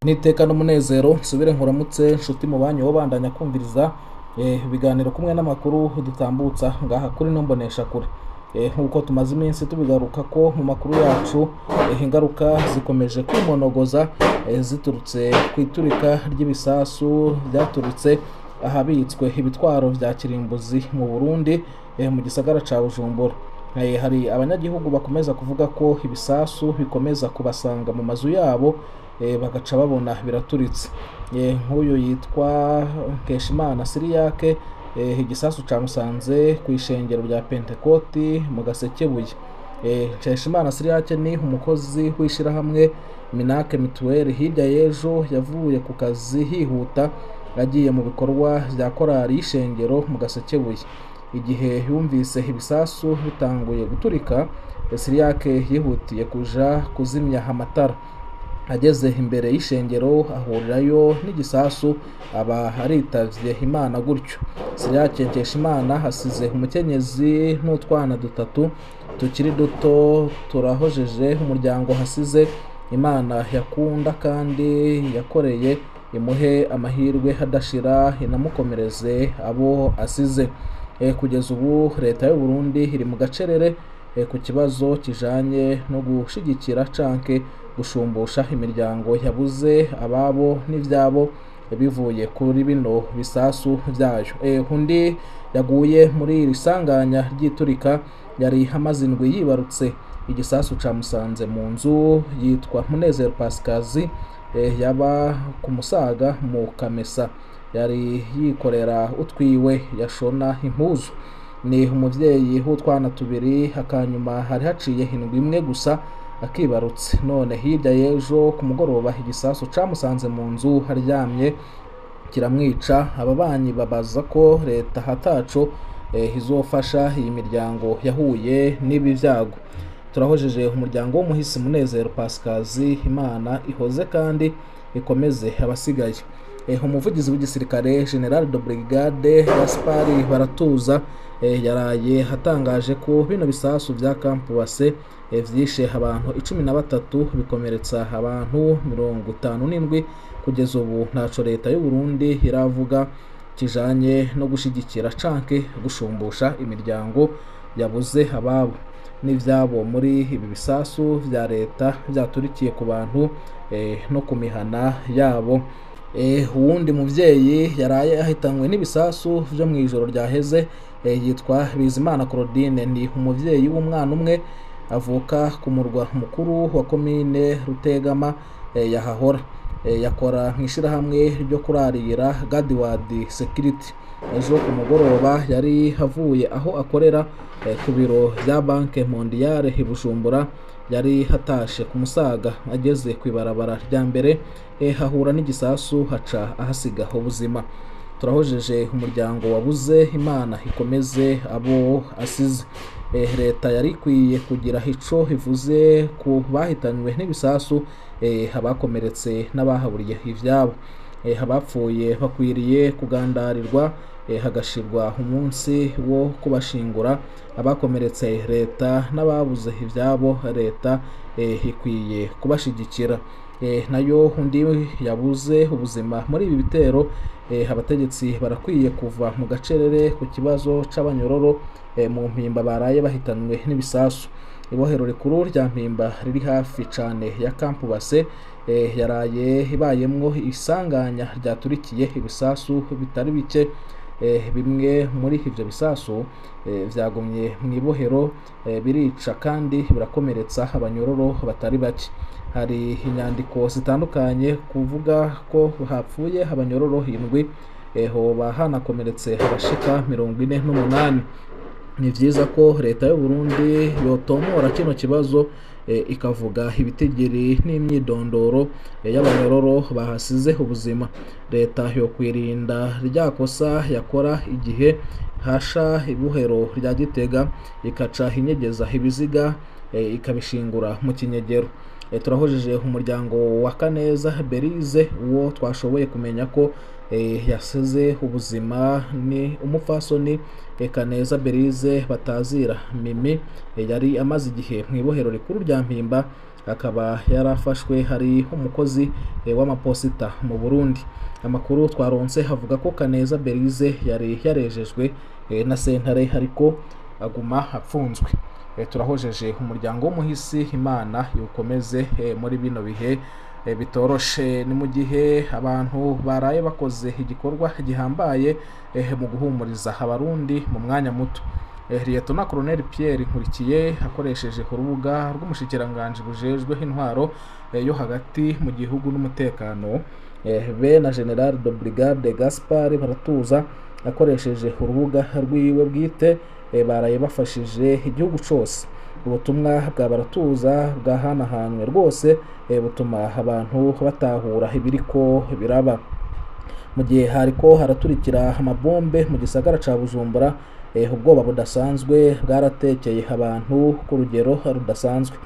Niteka n'umunezero nsubire nkuramutse nshuti mu banyu wo bandanya kumviriza ibiganiro kumwe n'amakuru dutambutsa ngaha kuri no mbonesha kure. Nkuko tumaze iminsi tubigaruka ko mu makuru yacu, ingaruka zikomeje kwimonogoza ziturutse ku iturika ry'ibisasu byaturutse ahabitswe ibitwaro vya kirimbuzi mu Burundi, mu gisagara ca Bujumbura. Hari abanyagihugu bakomeza kuvuga ko ibisasu bikomeza kubasanga mu mazu yabo, bagaca babona biraturitse. Nk'uyu yitwa Nkeshimana Siriyake, igisasu camusanze ku ishengero rya Pentekoti mu Gasekebuye. Nkeshimana Siriyake ni umukozi w'ishirahamwe Minake Mituweli. Hirya y'ejo yavuye ku kazi hihuta agiye mu bikorwa vya korali y'ishengero mu Gasekebuye. Igihe yumvise ibisasu bitanguye guturika, Siriyake yihutiye kuja kuzimya amatara. Ageze imbere y'ishengero ahurirayo n'igisasu, aba aritavye Imana gutyo. Siriyake Nkeshimana asize umukenyezi n'utwana dutatu tukiri duto. Turahojeje umuryango hasize. Imana yakunda kandi yakoreye imuhe amahirwe adashira, inamukomereze abo asize. Kugeza ubu leta y'u Burundi iri mu gacerere ku kibazo kijanye no gushigikira canke gushumbusha imiryango yabuze ababo n'ivyabo bivuye kuri bino bisasu vyayo. Undi yaguye muri iri sanganya ry'iturika yari amaze indwi yibarutse. Igisasu camusanze mu nzu, yitwa Munezero Pasikazi, yaba ku Musaga mu Kamesa. Yari yikorera utwiwe, yashona impuzu. Ni umuvyeyi w'utwana tubiri, akanyuma hari haciye indwi imwe gusa akibarutse. None hirya y'ejo ku mugoroba igisasu camusanze mu nzu aryamye kiramwica. Ababanyi babaza ko leta hataco izofasha iyi miryango yahuye n'ibi vyago. Turahojeje umuryango w'umuhisi Munezero Pasikazi. Imana ihoze kandi ikomeze abasigaye. Umuvugizi w'igisirikare General de Brigade Gaspard Baratuza yaraye atangaje ko bino bisasu vya Camp Base vyishe abantu 13, bikomeretsa abantu 57. Kugeza ubu ntaco leta y'u Burundi iravuga kijanye no gushigikira canke gushumbusha imiryango yabuze ababo n'ivyabo muri ibi bisasu vya leta vyaturikiye ku bantu no ku mihana yabo. Uwundi muvyeyi yaraye ahitanywe n'ibisasu vyo mw'ijoro ryaheze, yitwa Bizimana Claudine. Ni umuvyeyi w'umwana umwe, avuka ku murwa mukuru wa komine Rutegama, yahahora. Yakora mw'ishirahamwe ryo kurarira Guardward Security. Ejo ku mugoroba yari avuye aho akorera, ku biro vya Banque Mondiale i Bujumbura, yari hatashe ku Musaga. Ageze kw'ibarabara rya mbere, hahura n'igisasu, haca ahasiga ubuzima. Turahojeje umuryango wabuze. Imana ikomeze abo asize. Leta yari ikwiye kugira ico ivuze ku bahitanywe n'ibisasu, abakomeretse n'abahaburiye ivyabo. Abapfuye bakwiriye kugandarirwa, hagashirwa umunsi wo kubashingura. Abakomeretse leta n'ababuze ivyabo leta ikwiye kubashigikira. Nayo undi yabuze ubuzima muri ibi bitero, abategetsi barakwiye kuva mu gacerere ku kibazo c'abanyororo mu Mpimba baraye bahitanwe n'ibisasu. Ibohero rikuru rya Mpimba riri hafi cane ya Camp Base, yaraye ibayemwo isanganya ryaturikiye ibisasu bitari bike. Bimwe muri ivyo bisasu vyagumye mw'ibohero, birica kandi birakomeretsa abanyororo batari bake. Hari inyandiko zitandukanye kuvuga ko hapfuye abanyororo 7, hoba hanakomeretse abashika 48. Ni vyiza ko leta y'u Burundi yotomora kino kibazo, ikavuga ibitigiri n'imyidondoro y'abanyororo bahasize ubuzima. Leta yokwirinda rya kosa yakora igihe hasha ibohero rya Gitega, ikaca inyegeza ibiziga, ikabishingura mu kinyegero. Turahojeje umuryango wa Kaneza Berize. Uwo twashoboye kumenya ko yasize ubuzima ni umupfasoni Kaneza Berize batazira Mimi, yari amaze igihe mu ibohero rikuru rya ya Mpimba, akaba yarafashwe hari umukozi w'amaposita mu Burundi. Amakuru twaronse havuga ko Kaneza Berize yari yarejejwe na sentare ariko aguma apfunzwe. Turahojeje umuryango w'umuhisi, Imana iwukomeze muri bino bihe bitoroshe. Ni mu gihe abantu baraye bakoze igikorwa gihambaye mu guhumuriza abarundi mu mwanya muto. Liyetona Colonel Pierre Nkurikiye akoresheje urubuga rw'umushikiranganji bujejwe intwaro yo hagati mu gihugu n'umutekano, be na General de Brigade Gaspard Baratuza akoresheje urubuga rwiwe bwite, baraye bafashije igihugu cose. Ubutumwa bwa Baratuza bwahanahanywe rwose, butuma abantu batahura ibiriko biraba. Mu gihe hariko haraturikira amabombe mu gisagara ca Bujumbura, ubwoba budasanzwe bwaratekeye abantu ku rugero rudasanzwe.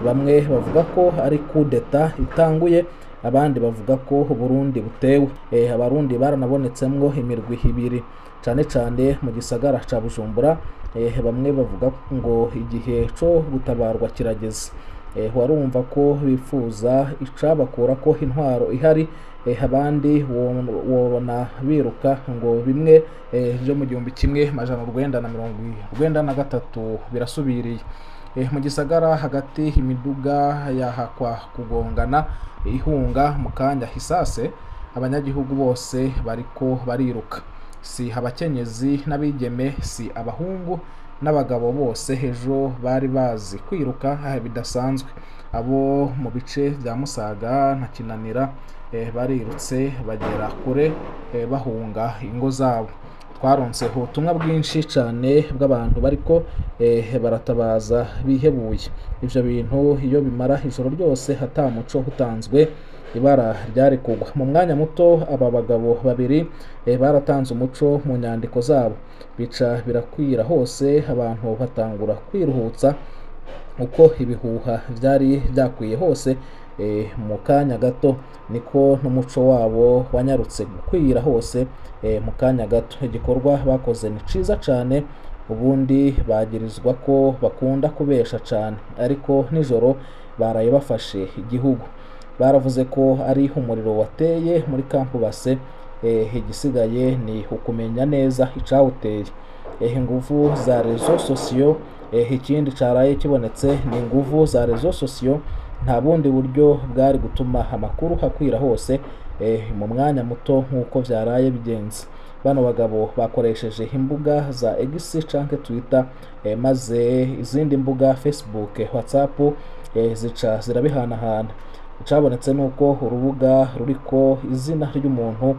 Bamwe bavuga ko ari coup d'etat itanguye, abandi bavuga ko Burundi butewe. Abarundi baranabonetsemwo imirwi ibiri, cane cane mu gisagara ca Bujumbura. Bamwe bavuga ngo igihe co gutabarwa kirageze. Warumva ko bifuza icabakura ko intwaro ihari, abandi wobona biruka ngo bimwe vyo mu 1993 birasubiriye. Mu gisagara hagati imiduga yahakwa kugongana ihunga mu kanya hisase, abanyagihugu bose bariko bariruka, si abakenyezi n'abigeme, si abahungu n'abagabo, bose ejo bari bazi kwiruka bidasanzwe. Abo mu bice vya Musaga na Kinanira barirutse bagera kure, bahunga ingo zabo. Twaronse ubutumwa bwinshi cane bw'abantu bariko baratabaza bihebuye. Ivyo bintu iyo bimara ijoro ryose ata muco utanzwe, ibara ryari kugwa mu mwanya muto. Aba bagabo babiri baratanze umuco mu nyandiko zabo, bica birakwira hose, abantu batangura kwiruhutsa uko ibihuha vyari vyakwiye hose. Mu kanya gato niko n'umuco wabo wanyarutse gukwira hose mu kanya gato. Igikorwa bakoze ni ciza cane. Ubundi bagirizwa ko bakunda kubesha cane, ariko nijoro baraye bafashe igihugu. Baravuze ko ari umuriro wateye muri Camp Base, igisigaye ni ukumenya neza icawuteye. Inguvu za réseaux sociaux. Ikindi caraye kibonetse ni inguvu za réseaux sociaux. Nta bundi buryo bwari gutuma amakuru akwira hose mu mwanya muto nk'uko vyaraye bigenze. Bano bagabo bakoresheje imbuga za X canke Twitter, maze izindi mbuga Facebook, WhatsApp, zica zirabihanahana. Icabonetse nuko urubuga ruriko izina ry'umuntu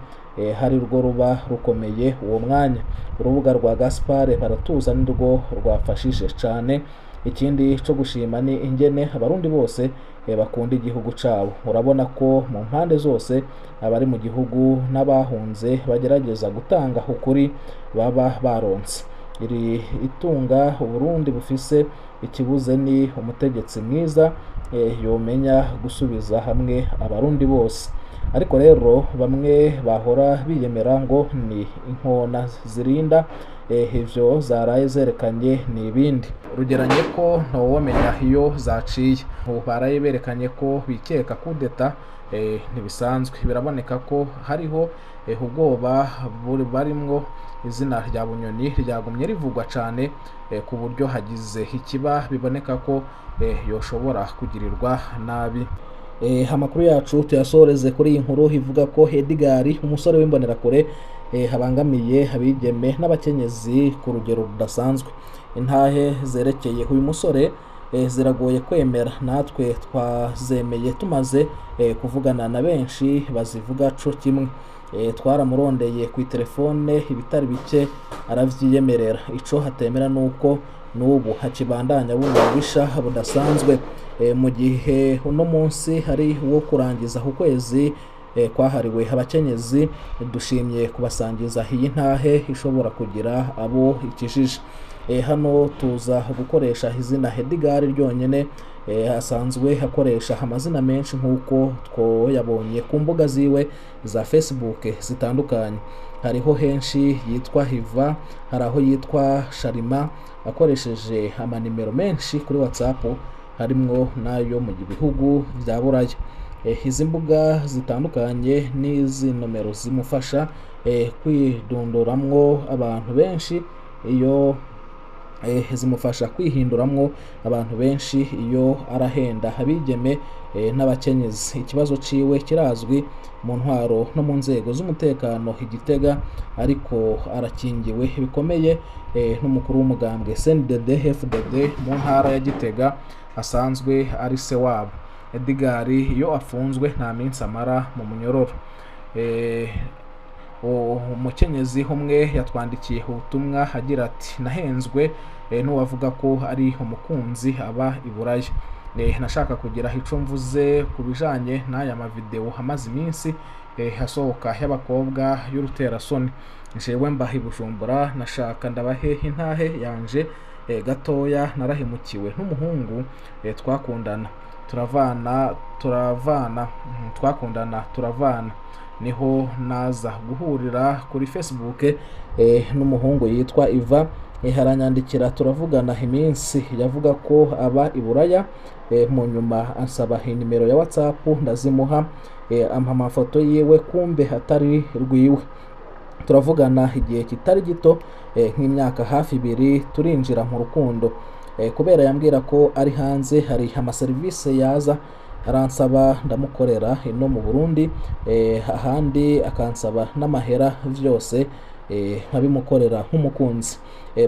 hari rwo ruba rukomeye uwo mwanya. Urubuga rwa Gaspard Baratuza nirwo rwafashije cane. Ikindi co gushima ni ingene abarundi bose bakunda igihugu cabo. Urabona ko mu mpande zose, abari mu gihugu n'abahunze, bagerageza gutanga ukuri baba baronse. Iri itunga Uburundi bufise, ikibuze ni umutegetsi mwiza yomenya gusubiza hamwe abarundi bose. Ariko rero bamwe bahora biyemera ngo ni inkona zirinda, ivyo zaraye zerekanye ni ibindi rugeranye ko ntawomenya iyo zaciye. Ubu baraye berekanye ko bikeka kudeta, ntibisanzwe. Biraboneka ko hariho ubwoba buri barimwo. Izina rya Bunyoni ryagumye rivugwa cane, ku buryo hagize ikiba biboneka ko yoshobora kugirirwa nabi. Amakuru yacu tuyasoreze kuri iyi nkuru ivuga ko Edgar, umusore w'imbonerakure, habangamiye abigeme n'abakenyezi ku rugero rudasanzwe. Intahe zerekeye uyu musore ziragoye kwemera, natwe twazemeye tumaze kuvugana na benshi bazivuga co kimwe. Twaramurondeye ku telefone ibitari bike aravyiyemerera. Ico hatemera nuko n'ubu hakibandanya buno bubisha budasanzwe. Mu gihe uno munsi hari uwo kurangiza ukwezi kwahariwe abakenyezi, dushimye kubasangiza iyi ntahe ishobora kugira abo ikijije. Hano tuza gukoresha izina Edgar ryonyene, asanzwe akoresha amazina menshi nk'uko twoyabonye ku mbuga ziwe za Facebook zitandukanye. Hariho henshi yitwa Hiva, hari aho yitwa Sharima, akoresheje amanimero menshi kuri WhatsApp. harimwo n'ayo mu bihugu vya Buraya. Izi mbuga zitandukanye n'izi nomero zimufasha kwidunduramwo abantu benshi iyo zimufasha kwihinduramwo abantu benshi iyo arahenda abigeme n'abakenyezi. Ikibazo ciwe kirazwi mu ntwaro no mu nzego z'umutekano i Gitega, ariko arakingiwe bikomeye n'umukuru w'umugambwe CNDD FDD mu ntara ya Gitega asanzwe ari se wabo. Edgar iyo afunzwe nta minsi amara mu munyororo. Umukenyezi umwe yatwandikiye ubutumwa agira ati: nahenzwe n'uwavuga ko ari umukunzi aba i Buraya. Nashaka kugira ico mvuze ku bijanye n'aya mavideo amaze iminsi asohoka y'abakobwa y'uruterasoni. Jewe mba i Bujumbura, nashaka ndabahe intahe yanje gatoya. Narahemukiwe n'umuhungu twakundana turavana, turavana, twakundana turavana, niho naza guhurira kuri Facebook n'umuhungu yitwa Iva. Aranyandikira turavugana iminsi, yavuga ko aba i Buraya. Mu nyuma ansaba inimero ya WhatsApp ndazimuha, ampa amafoto yiwe, kumbe atari rwiwe. Turavugana igihe kitari gito, nk'imyaka hafi 2, turinjira mu rukundo. Kubera yambwira ko ari hanze hari amaserivisi yaza aransaba ndamukorera ino mu Burundi, ahandi akansaba n'amahera, vyose nkabimukorera nk'umukunzi.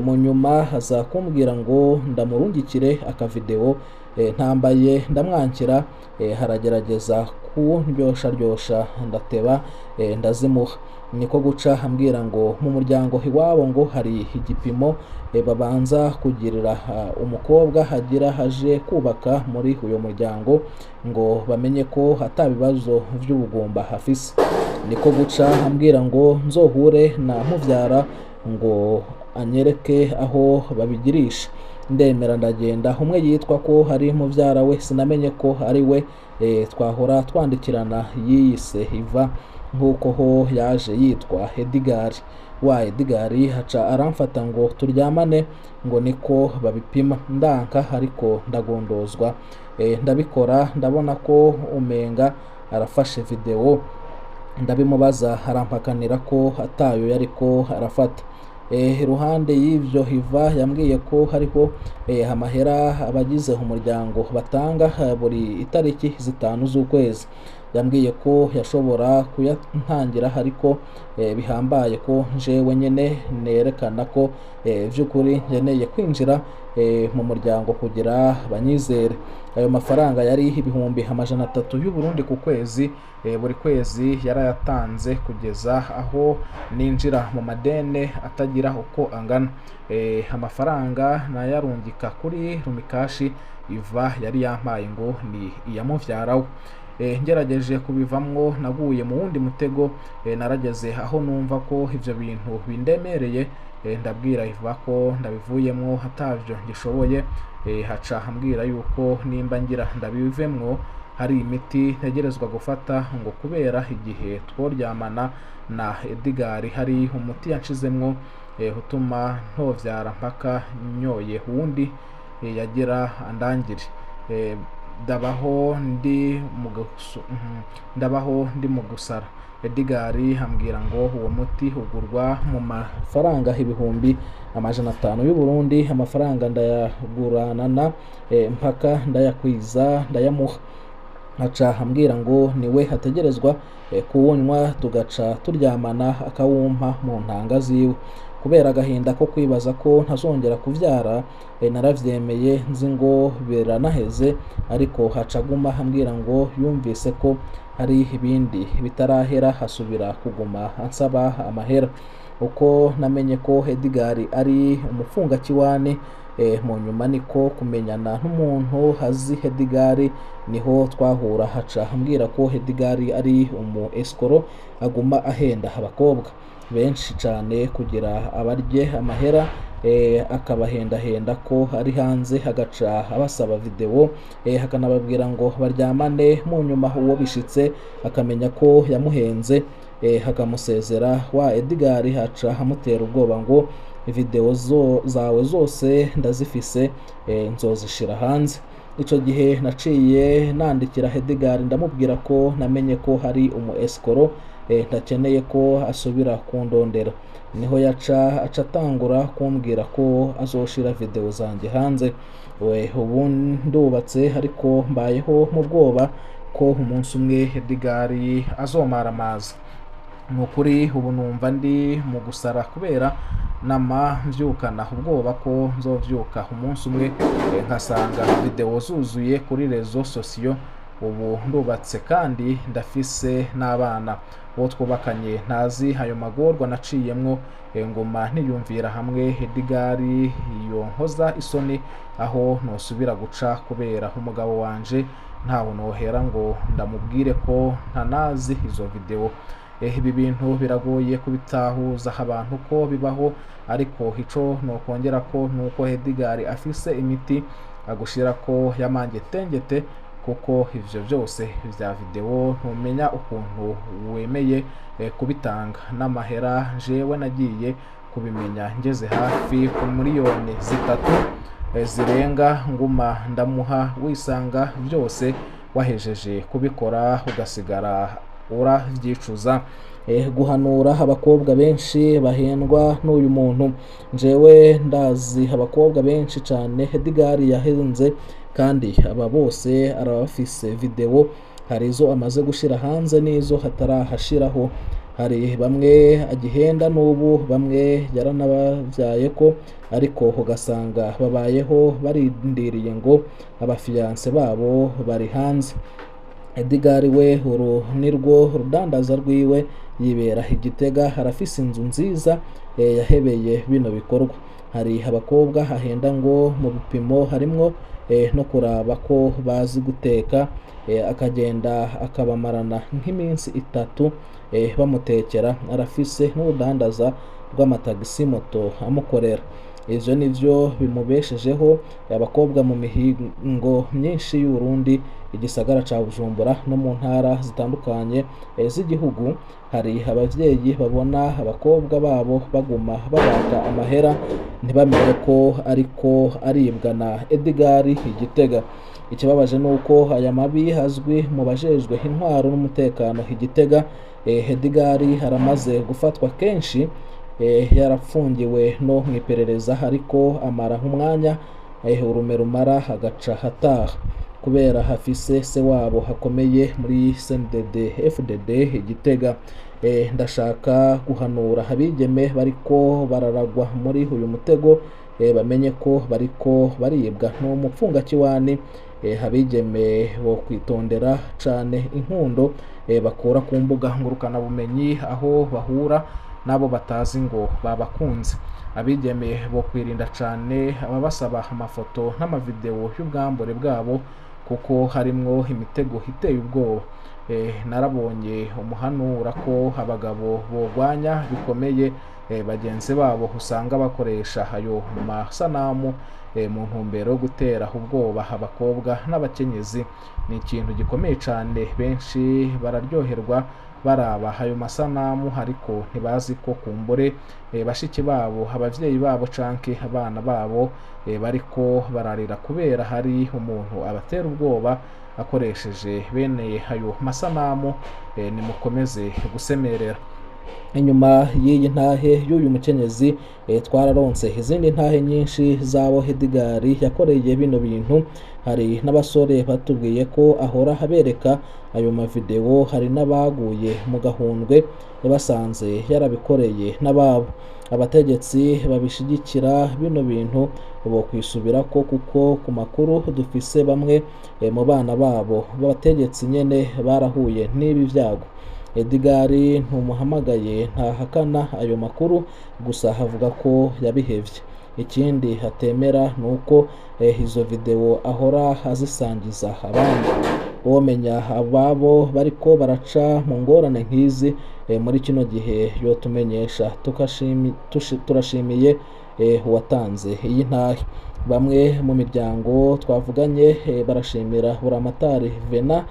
Mu nyuma aza kumbwira ngo ndamurungikire akavideo ntambaye, ndamwankira. Haragerageza kundyosharyosha ndateba, ndazimuha. Niko guca ambwira ngo mu muryango iwabo ngo hari igipimo babanza kugirira umukobwa hagira haje kubaka muri uyo muryango, ngo bamenye ko atabibazo vy'ubugumba afise. Niko guca ambwira ngo nzohure na muvyara ngo anyereke aho babigirisha. Ndemera ndagenda. Umwe yitwa ko hari muvyara we, sinamenye ko ari we twahora twandikirana, yiyise Iva nk'uko ho yaje yitwa Edgar. Wa Edgar haca aramfata ngo turyamane, ngo niko babipima. Ndanka ariko ndagondozwa, ndabikora. Ndabona ko umenga arafashe video, ndabimubaza arampakanira ko atayo yariko arafata. Iruhande y'ivyo Iva yambwiye ko hariho amahera abagize umuryango batanga buri itariki 5 z'ukwezi. Yambwiye ko yashobora kuyantangira, ariko bihambaye ko njewe nyene nerekana ko vy'ukuri nkeneye kwinjira mu muryango kugira banyizere. Ayo mafaranga yari 300,000 y'Uburundi ku kwezi, buri kwezi yarayatanze kugeza aho ninjira mu madene atagira uko angana. Amafaranga nayarungika kuri Rumikashi Iva yari yampaye ngo ni iyamuvyarawe. Ngerageje kubivamwo naguye mu wundi mutego. Narageze aho numva ko ivyo bintu bindemereye, ndabwira Iva ko ndabivuyemwo atavyo ngishoboye. Haca ambwira yuko nimba ngira ndabivemwo hari imiti ntegerezwa gufata, ngo kubera igihe tworyamana na Edgar hari umuti yanshizemwo utuma ntovyara mpaka nyoye uwundi yagira andangire. Ndabaho ndi mu gusara. Edgar ambwira ngo uwo muti ugurwa mu mafaranga 500,000 y'Uburundi. Amafaranga ndayaguranana mpaka ndayakwiza ndayamuha. Aca ambwira ngo niwe ategerezwa kuwunywa, tugaca turyamana akawumpa mu ntanga ziwe. Kubera agahinda ko kwibaza ko ntazongera kuvyara, naravyemeye nzi ngo biranaheze, ariko haca aguma ambwira ngo yumvise ko hari ibindi bitarahera, hasubira kuguma ansaba amahera. Uko namenye ko Edgar ari umufungakiwani, mu nyuma niko kumenyana n'umuntu hazi Edgar, niho twahura. Haca ambwira ko Edgar ari umu escoro aguma ahenda abakobwa benshi cane kugira abarye amahera, akabahendahenda ko ari hanze, agaca abasaba video, akanababwira ngo baryamane. Mu nyuma uwo bishitse akamenya ko yamuhenze, akamusezera. Wa Edgar haca amutera ubwoba ngo video zawe zose ndazifise, nzozishira hanze. Ico gihe naciye nandikira Edgar ndamubwira ko namenye ko hari umu escroc, ntakeneye ko asubira kundondera. Niho yaca aca atangura kumbwira ko azoshira video zanjye hanze. We ubu ndubatse, ariko mbayeho mu bwoba ko umunsi umwe Edgar azomaramaza. Ni ukuri ubu numva ndi mu gusara kubera nama mvyukana ubwoba ko nzovyuka umunsi umwe nkasanga video zuzuye kuri réseaux sociaux. Ubu ndubatse kandi ndafise n'abana, uwo twubakanye ntazi ayo magorwa naciyemwo. Nguma niyumvira hamwe Edgar yonkoza isoni aho nosubira guca, kubera umugabo wanje ntaho nohera ngo ndamubwire ko ntanazi izo video. Ibi bintu biragoye kubitahuza abantu ko bibaho, ariko ico nokongera ko nuko Edgar afise imiti agushira ko yamangetengete, kuko ivyo vyose vya video ntumenya ukuntu wemeye kubitanga n'amahera. Jewe nagiye kubimenya ngeze hafi ku miliyoni 3 zirenga nguma ndamuha. Wisanga byose wahejeje kubikora ugasigara uravyicuza. Guhanura abakobwa benshi bahendwa n'uyu muntu: njewe ndazi abakobwa benshi cane Edgar yahenze, kandi aba bose arabafise video. Hari izo amaze gushira hanze n'izo hatarahashiraho. Hari bamwe agihenda n'ubu, bamwe yaranabavyaye ko, ariko ugasanga babayeho barindiriye ngo aba fiancés babo bari hanze. Edgar we uru nirwo rudandaza rwiwe, yibera i Gitega, arafise inzu nziza yahebeye bino bikorwa. Hari abakobwa ahenda ngo mu bipimo harimwo no kuraba ko bazi guteka, akagenda akabamarana nk'iminsi 3 bamutekera. Arafise n'urudandaza rw'amatagisi moto amukorera. Ivyo nivyo bimubeshejeho. Abakobwa mu mihingo myinshi y'Uburundi, igisagara ca Bujumbura no mu ntara zitandukanye z'igihugu, hari abavyeyi babona abakobwa babo baguma babaka amahera ntibamenye ko ariko aribwa na Edgar i Gitega. Ikibabaje nuko aya mabi azwi mu bajejwe intwaro n'umutekano i Gitega. Edgar aramaze gufatwa kenshi, yarapfungiwe no mu iperereza, ariko amara umwanya urume rumara agaca ataha, kubera hafise se wabo hakomeye muri CNDD FDD i Gitega. Ndashaka guhanura abigeme bariko bararagwa muri uyu mutego, bamenye ko bariko baribwa n'umupfungakiwani. Abigeme bo kwitondera cane inkundo bakura ku mbuga ngurukanabumenyi, aho bahura n'abo batazi ngo babakunze. Abigeme bo kwirinda cane ababasaba amafoto n'amavideo y'ubwambure bwabo, kuko harimwo imitego iteye ubwoba. Narabonye umuhanura ko abagabo bogwanya bikomeye bagenzi babo usanga bakoresha ayo masanamu mu ntumbero yo gutera ubwoba abakobwa n'abakenyezi. Ni ikintu gikomeye cane, benshi bararyoherwa baraba ayo masanamu, ariko ntibazi ko kumbure bashiki babo, abavyeyi babo canke abana babo bariko bararira kubera hari umuntu abatera ubwoba akoresheje bene ayo masanamu. Nimukomeze gusemerera. Inyuma y'iyi ntahe y'uyu mukenyezi, twararonse izindi ntahe nyinshi z'abo Edgar yakoreye bino bintu. Hari n'abasore batubwiye ko ahora abereka ayo mavideo, hari n'abaguye mu gahundwe basanze yarabikoreye n'ababo. Abategetsi babishigikira bino bintu bo kwisubirako, kuko ku makuru dufise bamwe mu bana babo b'abategetsi nyene barahuye n'ibi vyago. Edgar ntumuhamagaye ntahakana ayo makuru, gusa avuga ko yabihevye. Ikindi atemera ni uko izo video ahora azisangiza abandi. Womenya ababo bariko baraca mu ngorane nk'izi muri kino gihe yotumenyesha. Turashimiye uwatanze iyi ntahe. Bamwe mu miryango twavuganye barashimira Buramatari Vena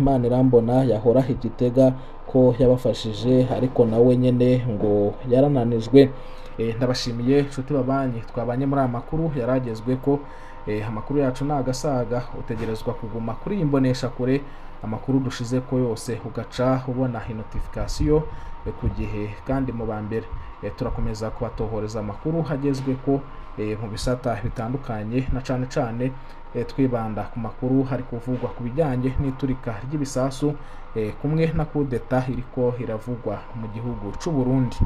Manirambona yahora i Gitega ko yabafashije, ariko nawe nyene ngo yarananijwe. Ndabashimiye nshuti babanyi twabanye muri aya makuru yaragezwe ko. Amakuru yacu ni agasaga, utegerezwa kuguma kuri iyi mboneshakure, amakuru dushize ko yose ugaca ubona notification ku gihe kandi mu ba mbere. Turakomeza kubatohoreza amakuru hagezwe ko mu bisata bitandukanye, na cane cane twibanda ku makuru hari kuvugwa ku bijyanye n'iturika ry'ibisasu kumwe na kudeta iriko iravugwa mu gihugu c'u Burundi.